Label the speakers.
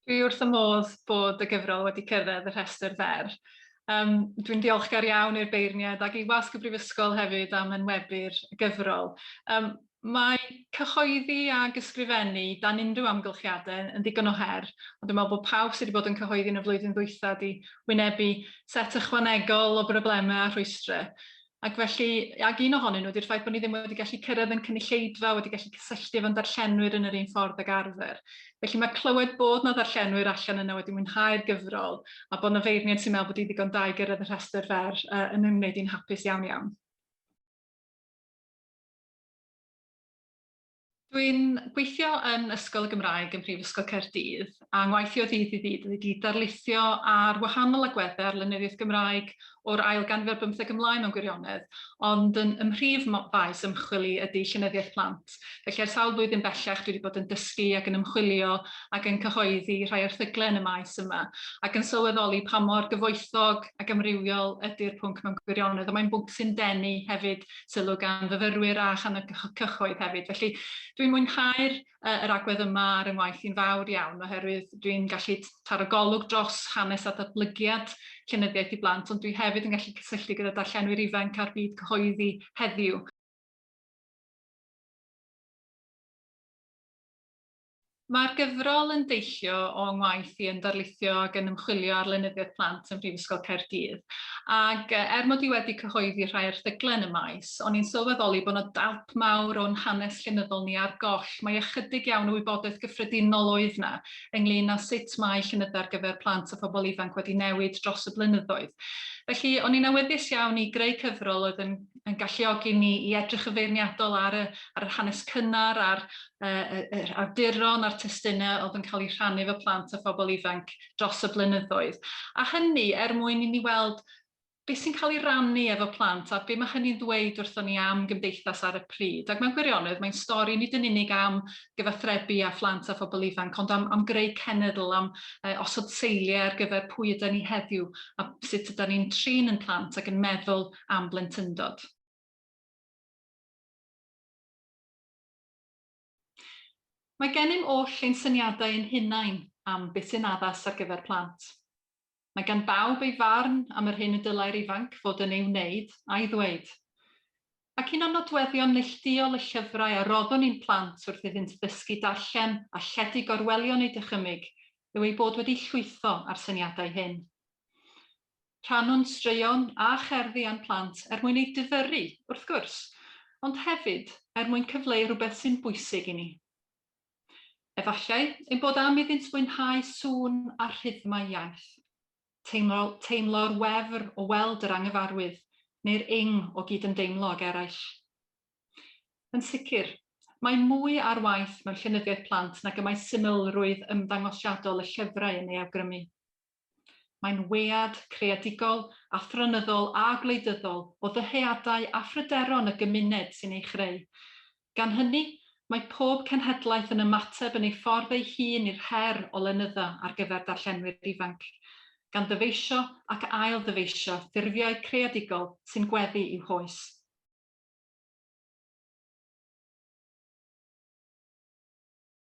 Speaker 1: Dwi wrth y modd bod y gyfrol wedi cyrraedd y rhestr fer. Um, dwi'n diolchgar iawn i'r beirniad ac i Wasg y Brifysgol hefyd am enwebu'r gyfrol. Um, mae cyhoeddi ag ysgrifennu dan unrhyw amgylchiadau yn ddigon o her, ond dwi'n meddwl bod pawb sydd wedi bod yn cyhoeddi yn y flwyddyn ddwytha wedi wynebu set ychwanegol o broblemau a rhwystrau. Ac felly, ac un ohonyn nhw ydy'r ffaith bod ni ddim wedi gallu cyrraedd yn cynulleidfa, wedi gallu cysylltu efo'n darllenwyr yn yr un ffordd ag arfer. Felly mae clywed bod 'na ddarllenwyr allan yna wedi mwynhau'r gyfrol a bod 'na feirniaid sy'n meddwl bod hi ddigon da i gyrraedd y rhestr fer uh, yn ymwneud i'n hapus iawn iawn. Dwi'n gweithio yn Ysgol y Gymraeg ym Mhrifysgol Caerdydd a ngwaith i o ddydd i ddydd ydy darlithio ar wahanol agweddau ar lenyddiaeth Gymraeg o'r ail ganrif ar bymtheg ymlaen mewn gwirionedd, ond yn ym mhrif faes ymchwil i ydy llenyddiaeth plant. Felly ers sawl blwyddyn bellach dwi wedi bod yn dysgu ac yn ymchwilio ac yn cyhoeddi rhai erthyglau yn y maes yma ac yn sylweddoli pa mor gyfoethog ac amrywiol ydy'r pwnc mewn gwirionedd, a mae'n bwnc sy'n denu hefyd sylw gan fyfyrwyr a chan y cyhoedd hefyd. Felly dwi'n mwynhau'r uh, yr agwedd yma ar yng ngwaith i'n fawr iawn oherwydd dwi'n gallu taro golwg dros hanes a datblygiad llenyddiaeth i blant, ond dwi hefyd yn gallu cysylltu gyda darllenwyr ifanc a'r byd cyhoeddi heddiw. Mae'r gyfrol yn deillio o ngwaith i yn darlithio ac yn ymchwilio ar lenyddiaeth plant ym Mhrifysgol Caerdydd. Ac er mod i wedi cyhoeddi rhai erthyglau yn y maes, o'n i'n sylweddoli bod 'na dalp mawr o'n hanes llenyddol ni ar goll. Mae ychydig iawn o wybodaeth gyffredinol oedd 'na ynglyn â sut mae llenydda ar gyfer plant a phobl ifanc wedi newid dros y blynyddoedd. Felly, o'n i'n awyddus iawn i greu cyfrol oedd yn, yn galluogi ni i edrych yn feirniadol ar y, ar yr hanes cynnar, ar yr awduron a'r testunau oedd yn cael eu rhannu efo plant a phobl ifanc dros y blynyddoedd. A hynny er mwyn i ni weld beth sy'n cael ei rannu efo plant a be mae hynny'n ddweud wrthon ni am gymdeithas ar y pryd. Ac mewn gwirionedd, mae'n stori nid yn unig am gyfathrebu â phlant a phobl ifanc, ond am, am greu cenedl, am eh, osod seiliau ar gyfer pwy ydy ni heddiw a sut ydy ni'n trin yn plant ac yn meddwl am blentyndod. Mae gennym oll ein syniadau ein hunain am beth sy'n addas ar gyfer plant. Mae gan bawb ei farn am yr hyn y dylai'r ifanc fod yn ei wneud a'i ddweud. Ac un o nodweddion neilltuol y llyfrau a roddwn i'n plant wrth iddynt ddysgu darllen a lledu gorwelion eu dychymyg yw eu bod wedi llwytho â'r syniadau hyn. Rhannwn straeon a cherddi â'n plant er mwyn eu difyrru, wrth gwrs, ond hefyd er mwyn cyfleu rhywbeth sy'n bwysig i ni. Efallai ein bod am iddynt fwynhau sŵn a rhythmau iaith, teimlo, teimlo'r wefr o weld yr anghyfarwydd neu'r ing o gydymdeimlo ag eraill. Yn sicr, mae mwy ar waith mewn llenyddiaeth plant nag y mae symlrwydd ymddangosiadol y llyfrau yn ei awgrymu. Mae'n wead creadigol, athronyddol a gwleidyddol o ddyheadau a phryderon y gymuned sy'n ei chreu. Gan hynny, mae pob cenhedlaeth yn ymateb yn ei ffordd ei hun i'r her o lenydda ar gyfer darllenwyr ifanc, gan ddyfeisio ac ail-ddyfeisio ffurfiau creadigol sy'n gweddu i'w hoes.